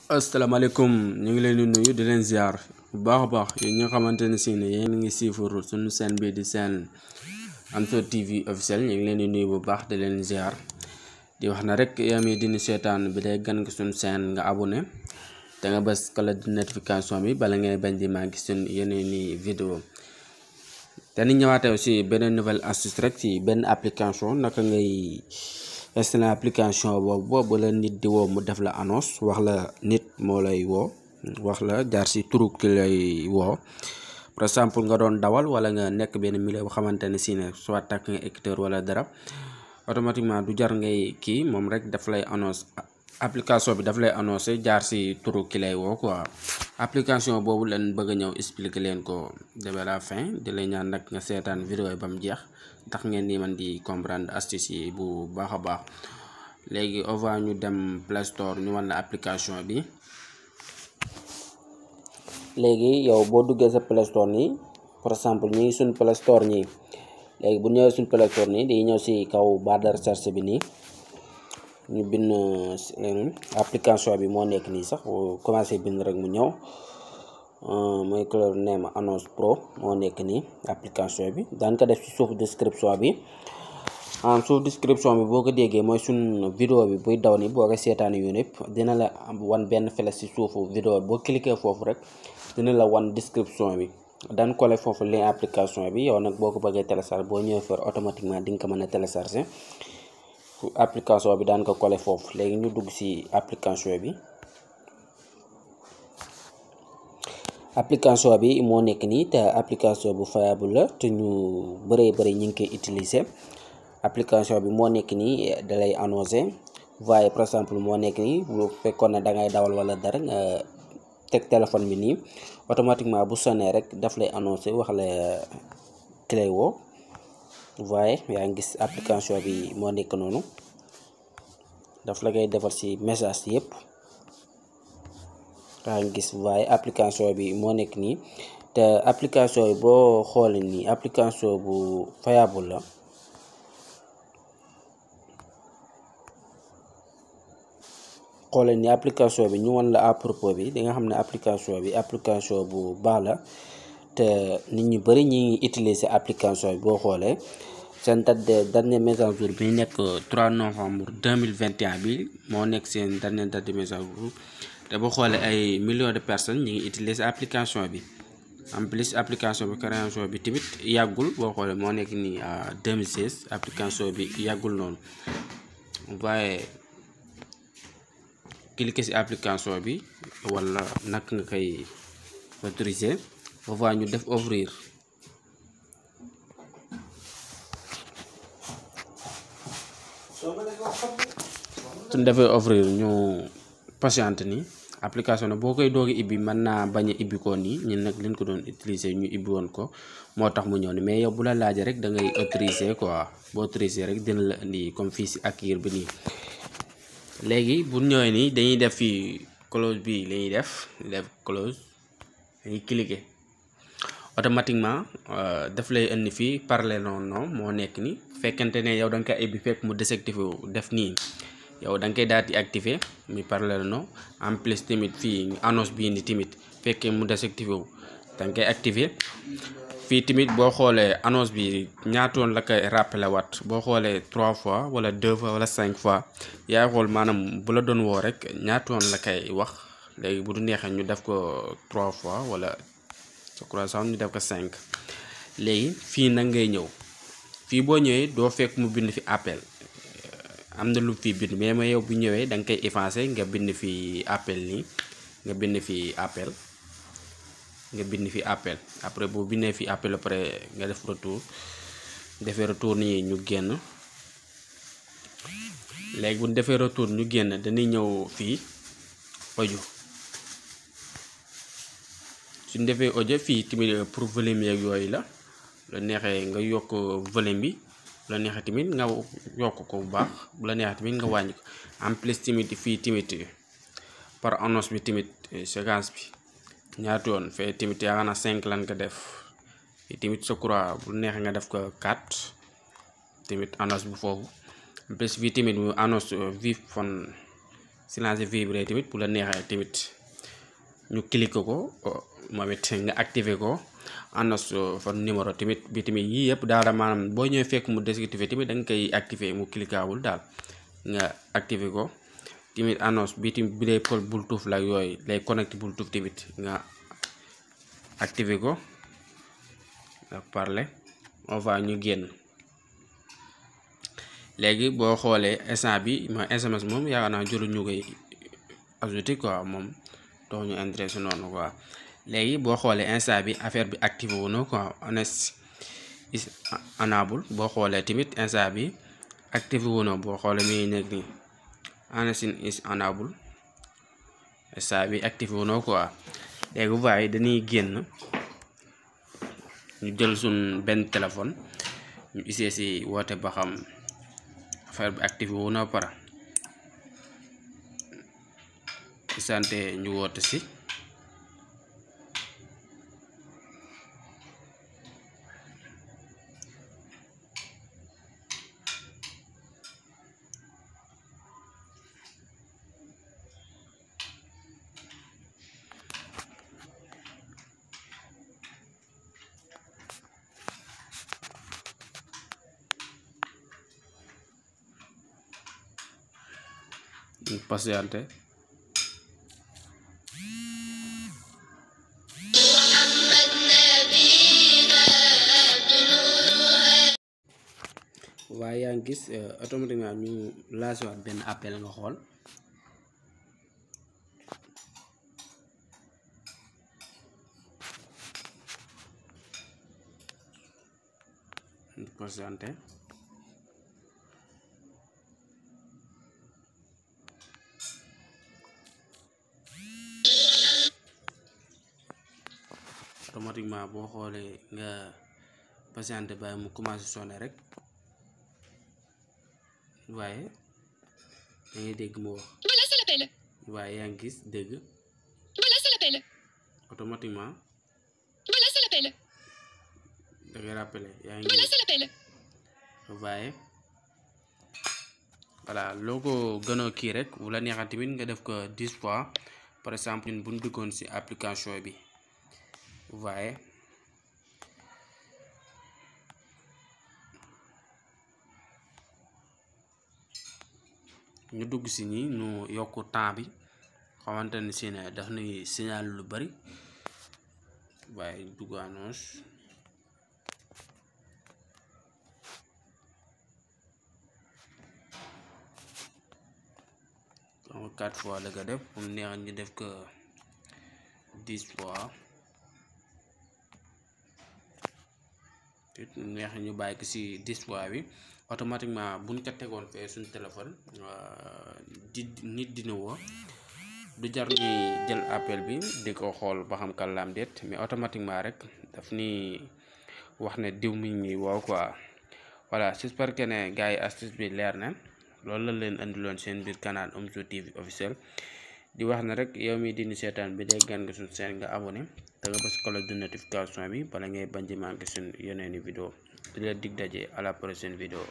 asalaamaaleykum ñu ngi leen di nuyu di leen ziar bu baax a baax yéen ñi nga xamante ne si ne yéen ngi siifur suñu chaîne bi di chaîne Amsatou TV officiel ñu ngi leen di nuyu bu baax di leen ziar di wax na rek yaa mi dina seetaan bi day gan nga suñu chaîne nga abonné te nga bës cloche de notification bi bala ngay bañ di maa gis suñu yeneen i vidéo te ni ñëwaatee aussi beneen nouvelle astuce rek ci benn application naka ngay installé application boobu la nit di woo mu def la annonce wax la nit moo lay woo wax la jaar ci turu ki lay woo par exemple nga doon dawal wala nga nekk benn milieu bu xamante ne si ne soit takk nga écouteur wala dara automatiquement du jar ngay kii moom rek daf lay annonce application bi daf lay annoncé jaar ci turu ki lay woo quoi application boobu leen bëgg a ñëw expliquer leen ko de la fin di lay ñaan nag nga seetaan vidéo yi ba mu jeex ndax ngeen di mën di comprendre astuce yi bu baax a baax léegi on va ñu dem Play Store ñu wan la application bi. léegi yow boo duggee sa Play Store nii par exemple ñu ngi suñ Play Store nii léegi bu ñëwee suñ Play Store nii day ñëw ci kaw barre de recherche bi nii ñu bind leneen application bi moo nekk nii sax commencé bind rek mu ñëw mooy couleur name annonce pro moo nekk nii application bi daan ko def ci suuf description bi en suuf description bi boo ko déggee mooy suñ vidéo bi buy daw ni boo ko seetaani yu yëpp dina la wan benn flèche ci suufu vidéo boo cliquer foofu rek dina la wan description bi daan coller foofu lien application bi yow nag boo ko bëggee télécharger boo ñëwee faire automatiquement di nga ko mën a télécharger application bi daan ko coller foofu léegi ñu dugg ci application bi. application bi moo nekk nii te application bu fiable la te ñu bëri ñu ngi koy utiliser application bi moo nekk nii da lay annoncé voyez par exemple moo nekk nii bu fekkoon ne da ngay dawal wala dara nga teg téléphone bi nii automatiquement bu sonné rek daf lay annoncé wax la clé woo voyez yaa ngi gis application bi moo nekk noonu daf la koy defal ci message yëpp. yaa ngi gis waaye application bi moo nekk nii te application yi boo xoolee nii application bu fiable la xoolee ni application bi ñu wan la à propos bi di nga xam ne application bi application bu baax la te nit ñu bëri ñi ngi utiliser application bi boo xoolee seen date de dernière mise à jour bi nekk 3 novembre 2021 bi moo nekk seen dernière date de mise à jour te boo xoolee ay millions de personnes ñi ngi utiliser application bi en plus application bi création bi tamit yàggul boo xoolee moo nekk nii à 2016 application bi yàggul noonu waaye cliquer ci application bi wala naka nga koy autoriser on va ñu def ouvrir suñ defee ouvrir ñu patiente ni application nag boo koy doogi ibbi mën naa bañ a ibbi ko nii ñun nag liñ ko doon utiliser ñu ibbi woon ko moo tax mu ñëw ni mais yow bu la laajee rek da ngay autoriser quoi boo autoriser rek dina la indi comme fii ci accueillir bi nii léegi bu ñëwee nii dañuy def fii close bi la ñuy def close dañuy cliquer automatiquement daf lay indi fii parler non moo nekk ni fekkente ne yow da nga koy ibbi fekk mu désactivé wu def nii yow da nga koy daal di activé mi parler non en plus tamit fii annonce bii ni tamit fekkee mu désactivé wu da nga koy activé fii tamit boo xoolee annonce bi ñaatoon la koy rappelé waat boo xoolee 3 fois wala 2 fois wala 5 fois yaay xool maanaam bu la doon woo rek ñaatoon la koy wax léegi bu du neexee ñu def ko 3 fois wala je crois sax ñu def ko 5 léegi fii nag ngay ñëw fii boo ñëwee doo fekk mu bind fi appel am na lu fi bind mais ma yow bu ñëwee da nga koy effacé nga bind fi appel nii nga bind fi appel après boo bindee fi appel après nga def retour defee retour nii ñu génn léegi bu ñu defee retour ñu génn dañuy ñëw fii audio suñ defee audio fii tamit pour volume yeeg yooyu la neexee nga yokk volume bi bu la neexee tamit nga yokk ko bu baax bu la neexee tamit nga wàññi ko en plus tamit fii tamit par annonce bi tamit séquence bi ñaata yoon fee tamit yaakaar naa 5 lan ko def fii tamit je crois bu neexee nga def ko 4 tamit annonce bi foofu en plus fii tamit mu annonce vif fon silencieux vibré tamit bu la neexee tamit ñu cliquer ko moom it nga activer ko annonce fa numéro tamit bi tamit yii yëpp daal maanaam boo ñëwee fekk mu désactivé tamit da nga koy activer mu cliquable daal nga activer ko tamit annonce bi tamit bi lay pol Bluetooth la yooyu lay connecté Bluetooth tamit nga activer ko nga parler on va ñu génn. léegi boo xoolee instant bi ma SMS moom yaakaar naa jëlu ñu koy ajouté quoi moom dox ñu intéressé noonu quoi. léegi boo xoolee instant bi affaire bi activé wu na quoi honest is enable boo xoolee tamit instant bi activé wu na boo xoolee mi nekk nii honest is enable instant bi activé wu na quoi. léegi waaye dañuy génn ñu jël suñ benn téléphone ñu essayer si woote ba xam affaire bi activé wu na para sante ñu woote si. patienté waaye yaa ngi gis automatiquement ñu lancé waat benn appel nga xool patienté automatiquement boo xoolee nga patienté bàyyi mu commencé sonné rek waaye da ngay dégg mu wax waaye yaa ngi gis dégg automatiquement da ngay rappelé yaa ngi waaye voilà loo ko gën a kii rek bu la neexee tamit nga def ko 10 fois par exemple ñun bu ñu duggoon ci application bi waaye ñu dugg ci nii ñu yokk temps bi xamante ni si ne daf nuy signal lu bari waaye dugg annonce 4 fois la ko def mu neex ñu def ko 10 fois neex ñu bàyyi ko ci 10 fois bi automatiquement buñ ko tegoon fee suñu téléphone di nit dina woo du jar ñuy jël appel bi di ko xool ba xam kàllaam déet mais automatiquement rek daf ni wax ne diw mi ñuy woo quoi. voilà j'espère que ne gars yi astuce bi leer na loolu la leen andiloon seen biir canal Omzo TV officiel di wax na rek yow mi dindi seetaan bi dee gan nga suñ seen nga abonné te nga bës cloche de notification bi bala ngay bañ di manqué suñ yeneeni vidéo di leen dig daje à la prochaine vidéo.